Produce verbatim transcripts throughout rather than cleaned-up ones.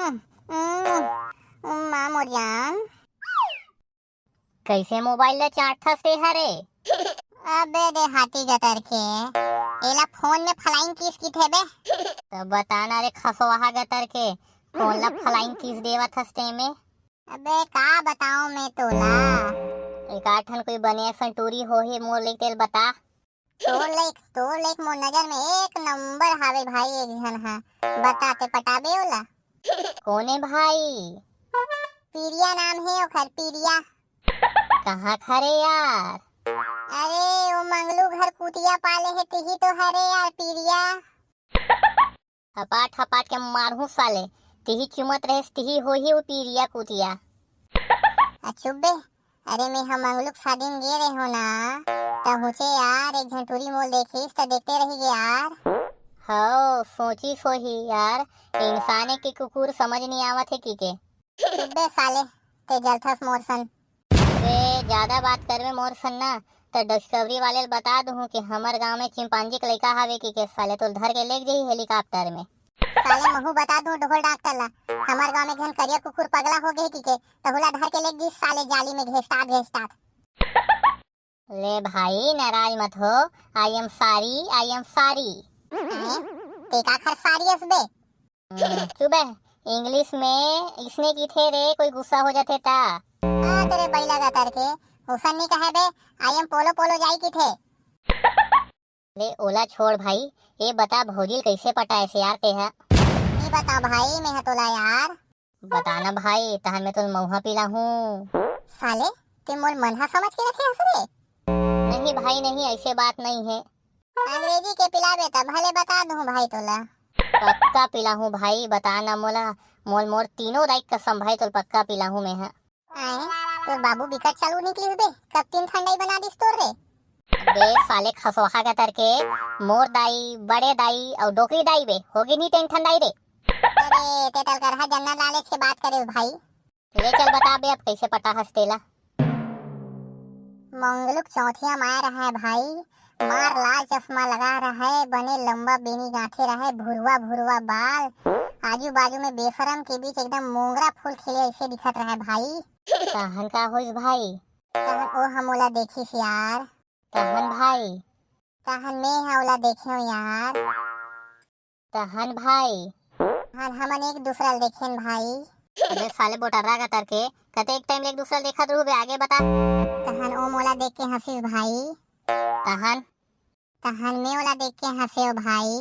उम्म, उम्मा मोर जान। कइसे मोबाइल ल चाटथस ते हरे? अबे देहाती गतर के, एला फोन में flying kiss किथे बे। त बता ना रे खसवाहा गतर के, फोन ला flying kiss देवत हस ते में। अबे का बताओं मैं तोला। एकाठन कोई बने असन टूरी होही मोर लइक तेल बता। तोर लइक, तोर लइक मोर नजर में एक नंबर हावे भाई, एक झन हा। बता ते पटाबे ओला। कोने भाई? पीरिया नाम हे ओखर, पीरिया। कहाँ खरे यार? अरे ओ मंगलू घर कुतिया पाले हे तिही तो हरे यार पीरिया। हपाट हपाट के मारहूं साले, तिही चुमत रहेस तिही होही वो पीरिया कुतिया। आ चुप बे, अरे मैं ह मंगलू के शादी में गे रहे हो ना, त हुचे यार एक झन टूरी मोल देखिस त देखते रही गे यार। हव सोची सोही यार, इंसाने के कुकुर समझ नहीं आवत हे की के। चुप बे साले, ते जलथस मोर सन। बे ज्यादा बात करबे मोर सन ना, त डिस्कवरी वाले ल बता दूहूं कि हमर गांव में चिंपांजी के लइका हावे की के, साले तोल धर के लेग जही हेलीकॉप्टर में। साले महू बता दूं ढोल डॉक्टर ला, हमर गांव में घन करिया कुकुर पगला हो गए की के, तहुला धर के लेग जही साले जाली में घेस्तात घेस्तात। ले भाई नाराज मत हो, I am sorry, I am sorry। हैं? ते का खर सारी अस बे? हम्म, चुप बे, इंग्लिश में इसने किथे रे, कोई गुस्सा हो जाथे ता। आ, तेरे बैला गतर के, उसन नहीं कहे बे, I am पोलो पोलो जाई किथे। ले ओला छोड़ भाई, ये बता भौजी ल कैसे पटाए से यार ते हा? नहीं बता भाई, मैं हा तोला यार। बता ना भाई, तहन मैं तो मऊहा पिलाहूं। साले, ते मोर मन हा समझ के रखे हस रे? नहीं भाई नहीं, ऐसे बात नहीं है। अंग्रेजी के पिलाबे त भले बता दूं भाई तोला। पक्का पिलाहूं भाई, बता ना मोला, मोल मोर तीनों दाई कसम भाई तोल पक्का पिलाहूं मैं हा। आए, तोर बाबू बिकट चालू निकलिस बे, कब तीन ठंडाई बना दिस तोर रे? बे साले खसोहा गतर के, मोर दाई, बड़े दाई अउ डोकरी दाई बे, होगे नहीं तीन ठंडाई रे। अरे, ते तलकरहा जन्ना लालच के बात करे भाई। ले चल बता बे अब कैसे पटा हस तेला। मंगलुक चौथिया माय रहय भाई, मार लाल चश्मा लगा रहय, बने लंबा बेनी गांठे रहय, भुरवा भुरवा बाल, आजू बाजू में बेशरम के बीच एकदम मोंगरा फूल खिले ऐसे दिखत रहय भाई। तहन का होइस भाई? तहन ओ ह मोला देखिस यार। तहन भाई? तहन में ह ओला देखेंव यार। तहन भाई? तहन हमन एक दूसरा ल देखेन भाई। अबे साले बोटर्रा गतर के, कते एक टाइम ले एक दूसरा ल देखत रहू बे, आगे बता। तहन ओ मोला देख के हंसिस भाई। तहन? तहन में ओला देख के हंसेव भाई।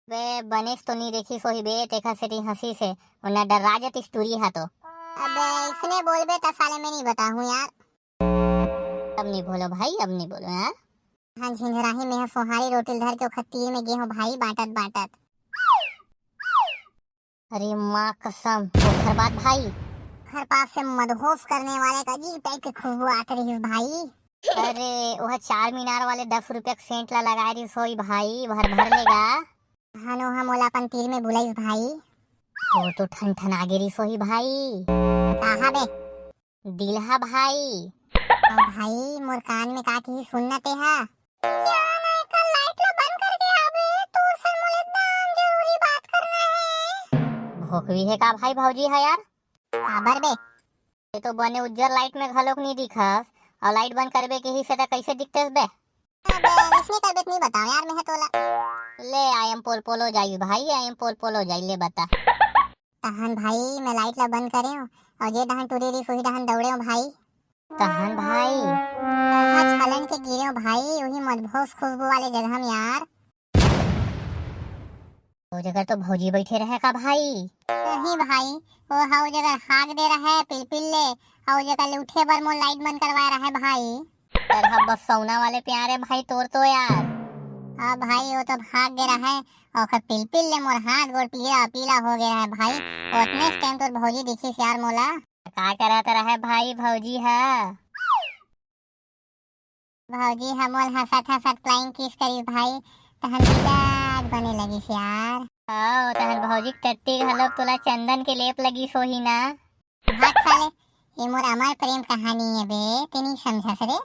बे बनेस तो नी देखिस होही बे, तेखर सेती हंसिस हे, वरना डर्रा जतिस टूरी हा तो। अबे इसने बोलबे त साले मैं नी बताहूं यार। अब नी बोलो भाई, अब नी बोलो यार। हाँ झिंझराही में ह सोहारी रोटी ल धर के ओखर तीर में गे हो भाई बांटत बांटत। अरे माँ कसम, ओखर बाद भाई? ओखर पास से मदहोश करने वाले एक अजीब टाइप के खुशबू आत रहिस भाई। अरे ओह चार मीनार वाले दस रुपया के सेंट ला लगाए रहिस होई भाई, भर भर लेगा। हनो ह मोला अपन तीर में बुलाइस भाई। तोर तो ठन ठन आगे रहिस होई भाई। कहा बे? दिलहा भाई। ओ भाई, मोर कान में का किही सुन न तेहा। जान एकर लाइट ला बंद करके आबे, तोर से मोला एकदम जरूरी बात करना हे। भोकवी हे का भाई भौजी हा यार? काबर बे? ये तो बने उज्जर लाइट में घलोक नी दिखस, अउ लाइट बंद करबे किही से त कैसे दिखतेस बे? अबे, इसने कर बेत नहीं बताओ यार, मैं है तोला। ले, I am पोल पोलो जाई भाई, I am पोल पोलो जाई, ले बता। तहन भाई, मैं लाइट ला बंद करे हूँ, और जे डहन टूरी रही, वही डहन दौड़े हूँ भाई। तहन भाई? तहा छलन के गिरे हूँ भाई, वही मदभोस खुशबू वाले जगह में यार। ओ जगह तो भौजी बैठे रहे का भाई? नहीं भाई, वो हा ओ जगह हाग दे रहे पिलपिल ले, और ओ जगह ले उठे बर मोर लाइट बंद करवाए रहे भाई। तरह बस सौना वाले प्यारे भाई तोर तो यार। हाँ भाई, वो तो भाग गे रहे, ओकर पिलपिल ले मोर हाथ गोड़ पीला पीला हो गे रहे भाई। ओतने टाइम तोर भौजी दिखिस यार मोला। का करत रहे भाई भौजी हा? भौजी हा मोल हंसत हंसत flying kiss करिस भाई, तहन बिकट बने लगिस यार। हाँ, तहन भौजी के टट्टी घलोक तोला चंदन के लेप लगिस होही ना। भाग साले, ये मोर अमर प्रेम कहानी है बे, ते नहीं समझस रे।